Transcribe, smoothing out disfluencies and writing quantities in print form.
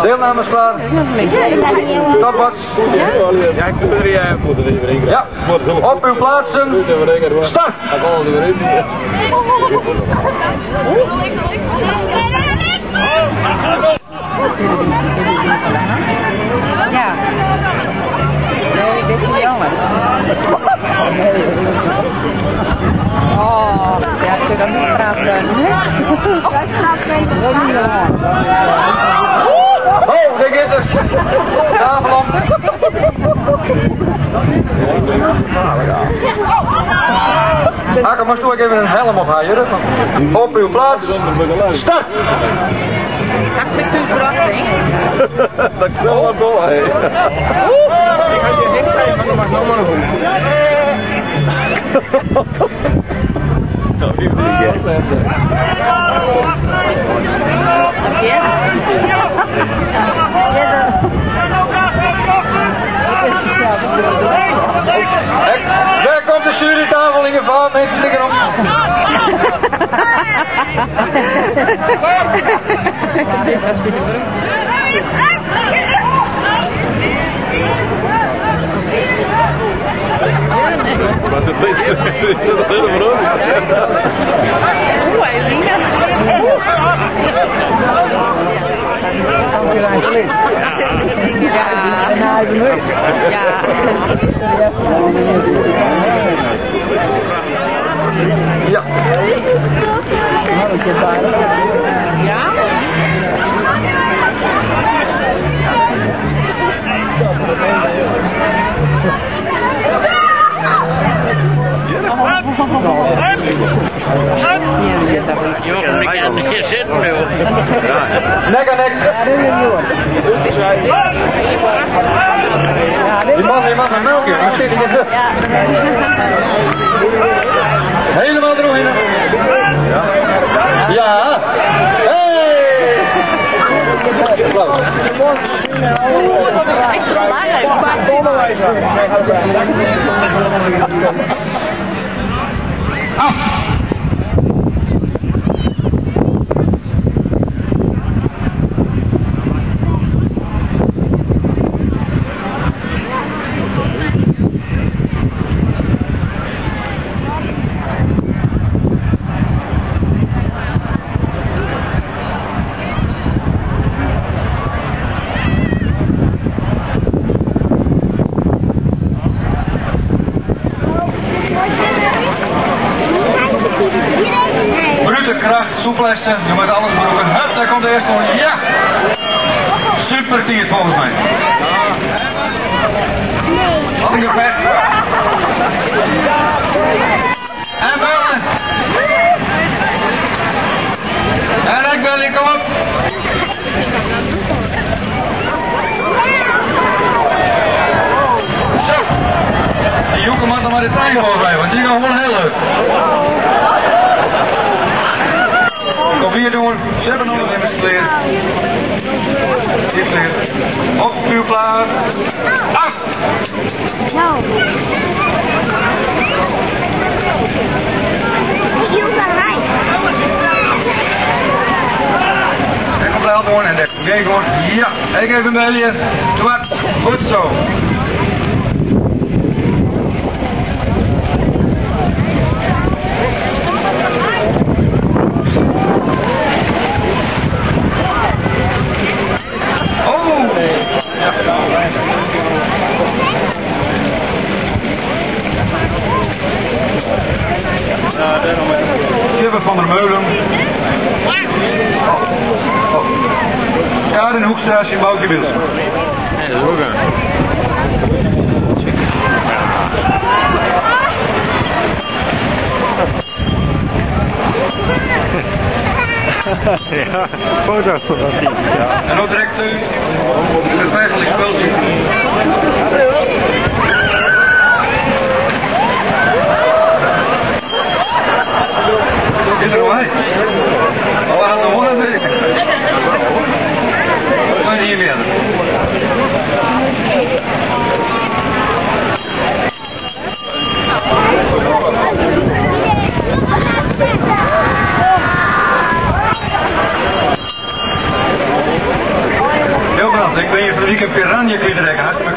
Deelnemers klaar. Stopwatch. Ja, op uw plaatsen. Start! Ja. Nee, dit is jammer. Oh, ja, ik dat niet praten. Oh, daar is het. Tafel om. Hakke, moest ook even een helm op haar, Jurre? Op uw plaats. Start! Ik verrassing. Dat is wel wat dol, hè. Ik had je niks zeggen, maar dat mag nog maar nog. Daar komt de jurytafel in gevaar, mensen tikken om. Maar dat is helemaal Oeh, Eline. Ja. Ja. Ja. Ja? Nek aan nek. Die man, die mag een melkje, die zit in de Helemaal eroverheen. Ja. Hey! Applaus. Af. Brute kracht, soeplessen, je moet alles broeken. Hup, daar komt de eerste one. Ja! Super tier volgens mij. Wat een gevecht. En bellen. En ik bel je, kom op. Zo. Die Joeke moet nog maar de trein volgens mij, want die gaat gewoon heel leuk. Kom hier doen, zet hem nog in de kleer. Hier kleer. Op uw plaats. Af! Nou. Die hield aan mij. Daar komt Eldoorn en de Gregor. Ja, ik even melden. Doe maar. Goed zo. Oh! Ja. Jibbe van der Meulen. Oh. Oh. Karin Hoekstra, Boukje Wils. Nee, dat is ook een. Ja, foto van die. Ja. En ook direct een eigenlijk speeltje. Is er al bij? Oh, we hadden nog een. Maar hier weer. piranha kwytrekke. Hast my